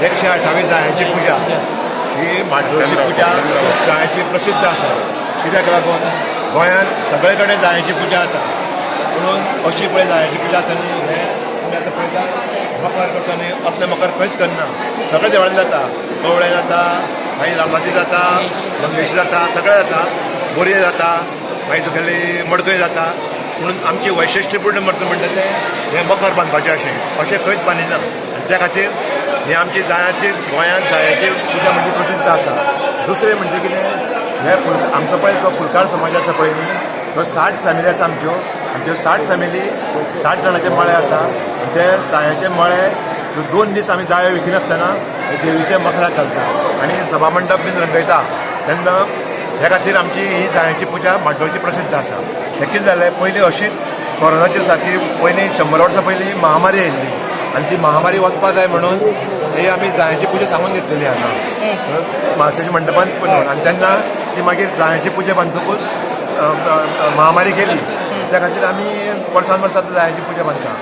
128 जायांची पुजा ही माड्डोळची पुजा जायांची प्रसिद्ध आसा. कित्याक लागून गोंयांत सगळे कडेन जायांची पुजा जाता, म्हणून अशी पळय जायांची पुजा जाता न्ही. हें तुमी आतां पळयता, मकर करता न्ही, असलें मकर खंयच करना. सगळे देवळांनी जाता, कवळे जाता, मागीर रामनाथी जाता, मंगेशी जाता, सगळें जाता, बोरये जाता, मागीर तुगेली मडकय जाता. म्हणून आमची वैशिश्ट्यपूर्ण म्हणटा तें हें मकर बांदपाचें. अशें अशें खंयच बांदिना आनी त्या खातीर ही आमची जायांची, गोंयांत जायांची पुजा म्हणजे प्रसिद्ध आसा. दुसरें म्हणजे कितें, हे फुल आमचो पळय तो फुलकार समाज आसा पळय न्ही, तो 60 फॅमिली आसा आमच्यो आनी त्यो 60 फॅमिली, 60 जाणाचे मळे आसा आनी ते सायाचे मळे 2 दीस आमी जायो विकिनासतना देवीच्या मखराक घालता आनी सभा मंडप बीन रंगयता तेन्ना. ह्या खातीर आमची ही जायांची पुजा माड्डोळची प्रसिद्ध आसा. हें कितें जालें, पयलीं अशीच कोरोनाच्या सारकी पयलीं 100 वर्सां पयलीं महामारी आयिल्ली आनी ती महामारी वचपा जाय म्हणून ही आमी जायांची पुजा सांगून घेतलेली हांगा म्हाळशेच्या मंडपान पळोवन. आनी तेन्ना ती मागीर जायांची पुजा बांदतकूच अ, अ, महामारी गेली. त्या खातीर आमी वर्सान वर्सा जायांची पुजा बांदता.